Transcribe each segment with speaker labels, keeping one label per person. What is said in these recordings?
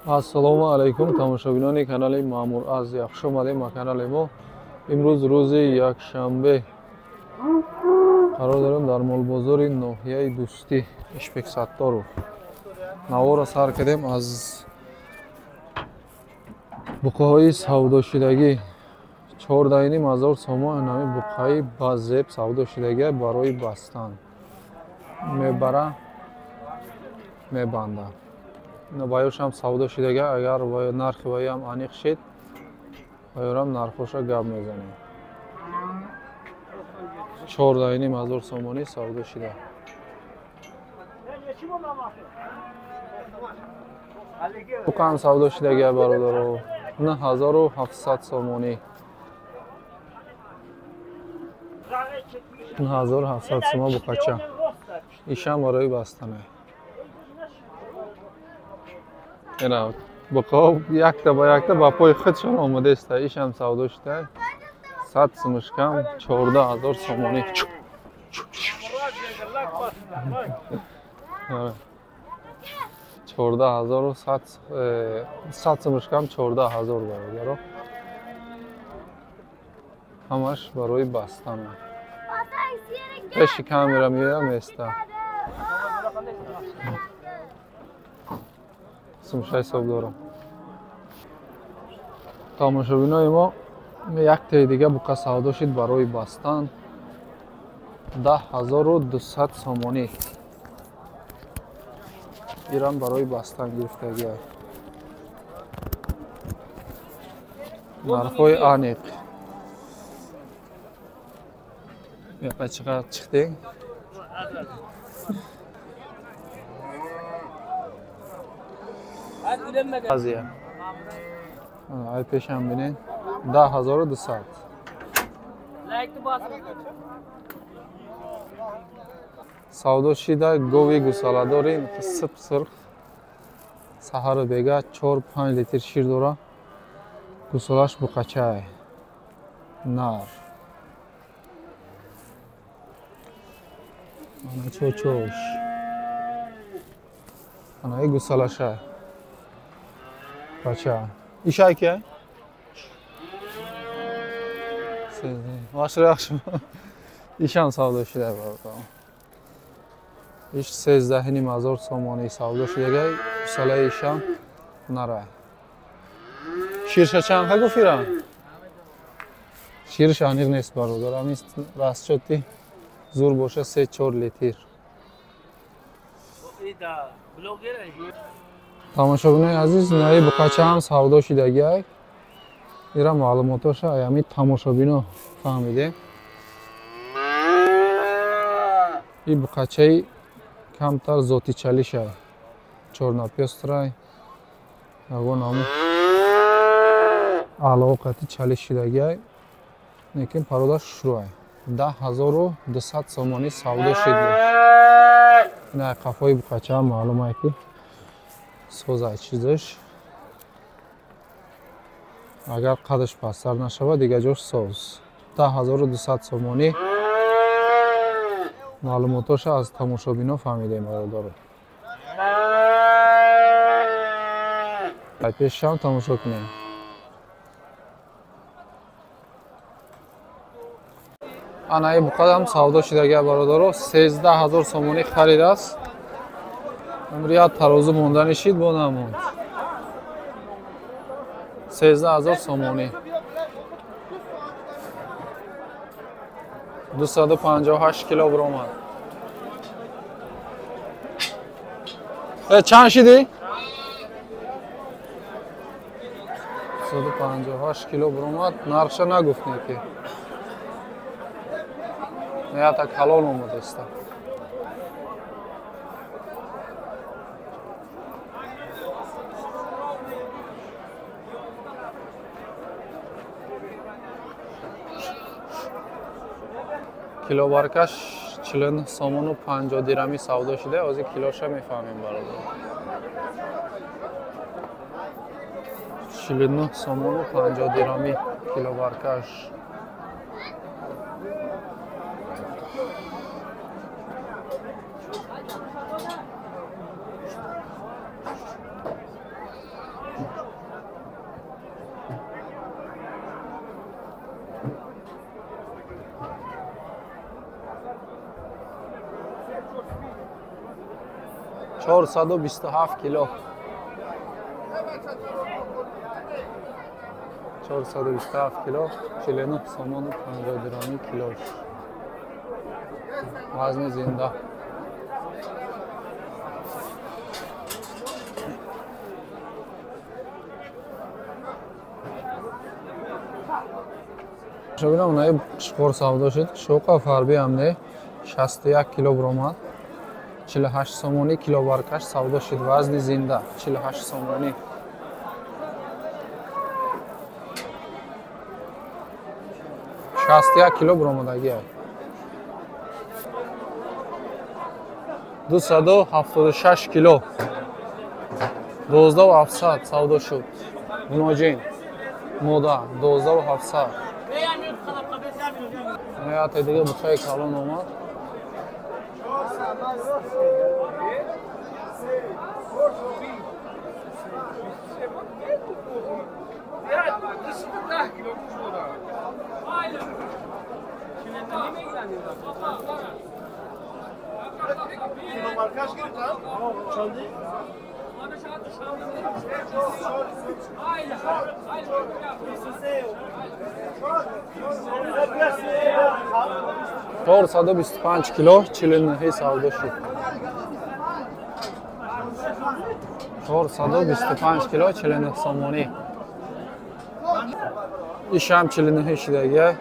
Speaker 1: Ассалому алайкум тамошобинони канали Маъмур Азия. Хуш омадем ба канали мо. Имрӯз рӯзи якшанбе қарор дорем дар молбозори ноҳияи Дӯстӣ Ишбек Сатторов. Наворро сар кардем аз буқаҳои савдошудагӣ. 14,5 ҳазор сомон инами буқаи ба зеб савдошудагӣ барои бастан. Мебара, мебанда. Ваёшам савдо шудага, агар нархи ваям аниқ шид, ваёрам нархоша гап мезанем. 14,5 ҳазор сомонӣ савдо шуда. Буқаам савдо шудага, бародаро, 9700 сомонӣ. 9700 сома буқача. Ишам барои бастане. Ина буқаҳо якта ба якта ба пои худшон омодаеста. Ишам савдо шуда. 100 сумушкам 14 000 сомонӣ. 14 100, 100 сумушкам 14 000, бародаро. Ҳамаш барои бастан. Пеши камера меоям, места. Сумша ҳисоб дорам. Тамошобинои мо, яктаи дига буқа савдо шид барои бастан, 10 200 сомонӣ. Ирам барои бастан гирифтагиа. Нархҳои аниқ. Яқа чиқа чиқдing? Азия. Ай пешам бинен. 10 200. Савдо шида гови гусаладори сып сирх. Саҳару бега 4-5 литр шир дора. Гусалаш буқачай. Нар. Ана чочош. Ана и гусалаша. Бача. Ишай ки? Машра yaxshi. Ишам савдо шуда, бародарам. Иш 13,5 ҳазор сомонӣ савдо шудагай. Гусалаи ишам нара. Ширша чанд ха гуфтира? Ширш аниқ нест, бародар. Ҳамин расчоти зур боша 3-4 литр. Тамошобинои азиз, наи буқачаам савдо шудагиай. Ира маълумотоша аями тамошобино фаҳмидем. И буқачаи камтар зотичалишай. Чорнапёстрай. Ягон ҳаму алоқати чалиш шудагиай. Лекин пародаш шурӯай. 10 200 сомонӣ савдо шид. Ина қафои буқачаам маълумае ки созай чизаш. Агар қадаш пасттар нашавад, дигар ҷош соз. 10 200 сомонӣ. Маълумотоша аз тамошобино фаҳмидем, бародаро. Пешам тамошо кунем. Ана и буқадам савдо шудага, бародаро, 13 000 сомонӣ харидааст. Умри як тарозу монда нишид, бо намонд. 13 000 сомонӣ. 258 кило биромад. Чанд шидӣ? 258 кило биромад. Нархша нагуфт неки. Ята калон омадаста. Килобаркаш 49 сомону 50 дирами савдо шуда. Ҳозир килоша мефаҳмем, бародар. 49 сомону 50 дирами килобаркаш. 427 кило. 427 кило, 49 сомону 50 дирами килош. Вазни зинда. Шобинам унаи қишқор савдо шуд. Шоқа фарби ҳам не, 61 кило баромад. 48 сомонӣ килобаркаш савдо шуд. Вазни зинда 48 сомонӣ. 61 кило баромадагӣ. 276 кило. 12700 савдо шуд. Муноҷин мода 12700. Ҳаёти дига бухаи калон омад. 425 кило, 49 савдо шуд. 425 кило, 49 сомонӣ. Ишам 49 шидагия.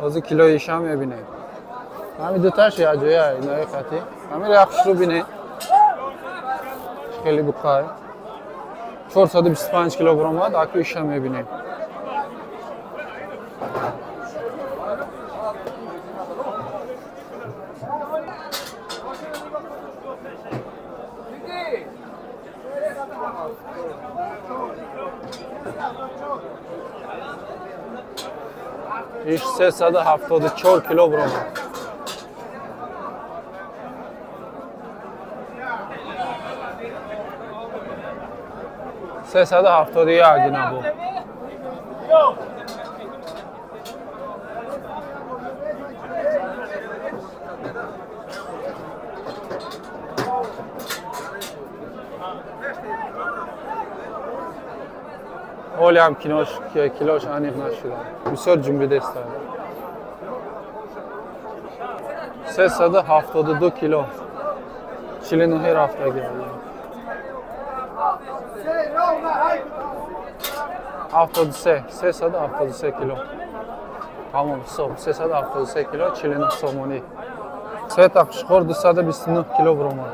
Speaker 1: Ҳозир килои ишам мебинем. Ҳамин дуташ якҷоя инаи хати. Ҳамин яхшро бинед. Хеле буқай. 425 кило баромад, аку иша мебинем. Иш 374 кило баромад. 371 набуд. Ҳолиам килош аниқ нашуда. Бисёр ҷунбидеста. 372 кило. 49 рафтаги. 73, 373 кило. Тамом, ҳисоб. 373 кило, 49 сомонӣ. Сета қушқор 229 кило баромад.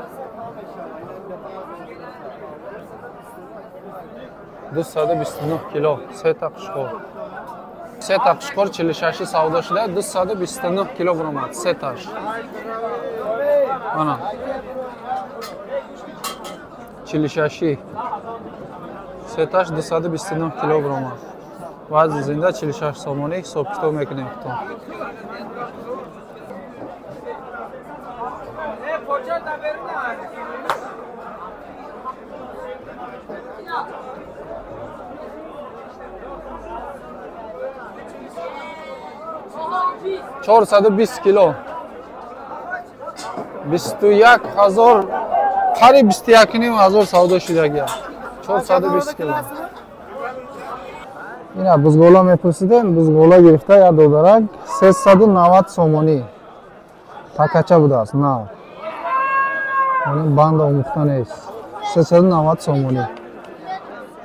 Speaker 1: 229 кило, сета қушқор. Сета қушқор 46 савдо шуда, 229 кило баромад, сеташ. Ана. 46. Сеташ 229 кило баромад. Вазни зинда 46 сомонӣ, ҳисоб китоб мекунем худтон. 420 кило. 21000, қариб 21500 савдо шудагия. 420 кило. Ина бузғола мепурсидем, бузғола гирифта як додарак 390 сомонӣ. Такача будааст, нав. Банда омӯхта нест. 390 сомонӣ.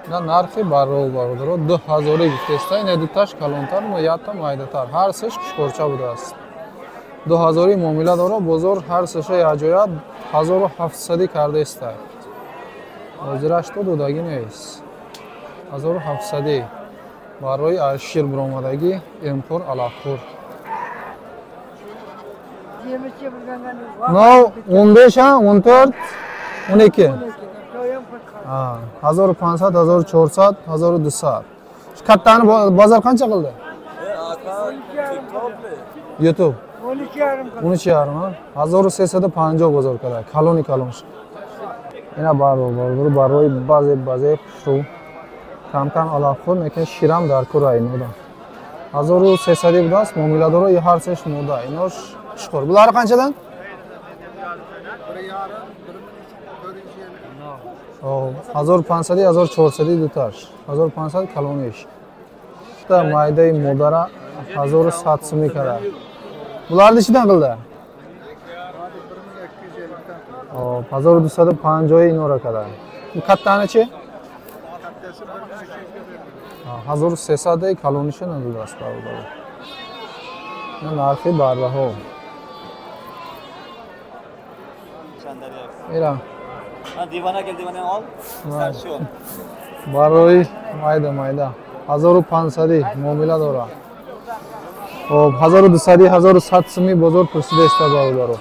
Speaker 1: Ина нархи баррол бародаро 2000 гуфтеста, ина дуташ калонтар, но якта майдатар. Ҳар сеш қушқорча будааст. 2000 муомила дора, бозор ҳар сеша якҷоя 1700 кардаеста. Ҳозираш то додагӣ нест. 1700 барои аз шир баромадагӣ эмхӯр алафхӯр. Но 15, 14, 12. 1500, 1400, 1200. Kattani bozor qancha qildi? YouTube. 13,5, 1350 bozor qiladi. Kaloni kalon. Ина баробар барои баъзе баъзе хушрӯ кам-кам алафхӯр, лекин ширам дар кура инода. 1300 будааст, муомиладоро ҳар сеш мода. Инош чиқор. Булары qanchadan? 1500 1400 дуташ. 1500 калониш. Та майдаи модара 1100 сӯмӣ кара. Буларни чидан қилди? 1250 инора кара. Bu kattanichi? 1300 калониша надодааст бародаро. Ина нархи барраҳо. Ира.
Speaker 2: Дивана гел дивана ол. Саршо.
Speaker 1: Барои майда майда. 1500 муомила дора. Хоб 1200 1100 сӯми бозор пурсида бародаро.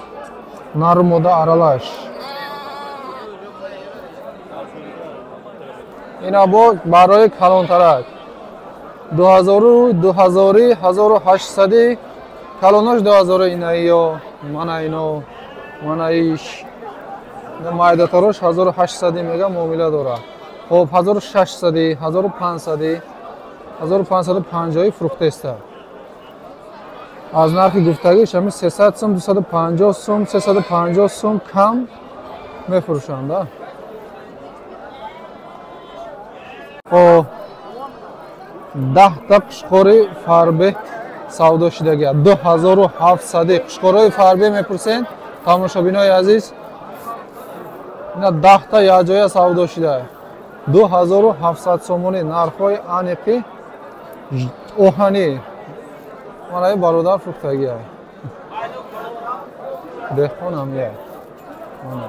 Speaker 1: Нару мода аралаш. Ина бо барои калонтарак 2000 2000 1800 калонош 2000 инаиё мана ино мана иш майдатарош 1800 мега муомила дора. Хоб 1600 1500 1550 фурӯхтаиста. Аз нархи гуфтагиш ҳамин 300 сум 250 сум 350 сум кам мефурӯшанд. О 10 та қушқори фарбе савдо шудагия. 2700 қушқорҳои фарбе мепурсен тамошобинои азиз. Ина 10 та якҷоя савдо шуда. 2700 сомонӣ нархҳои аниқи оҳанӣ. Манаи бародар фурӯхтагия. Деҳқонам я. Мана.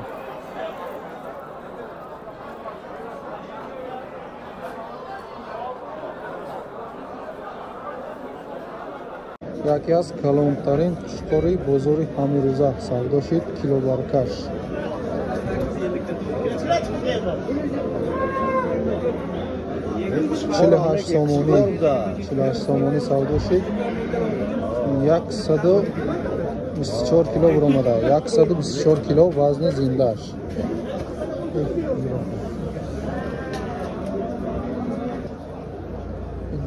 Speaker 1: Яке аз калонтарин қушқори бозори ҳамирӯза савдо шид килобаркаш. 48 сомонӣ, 48 сомонӣ савдо шид. 124 кило баромада, 124 кило вазни зиндааш.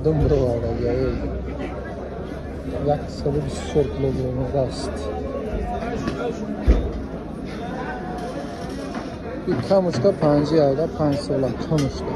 Speaker 1: Дум бароварда, 124 кило баромадааст. Камушка 5 айда 5 сола камушка.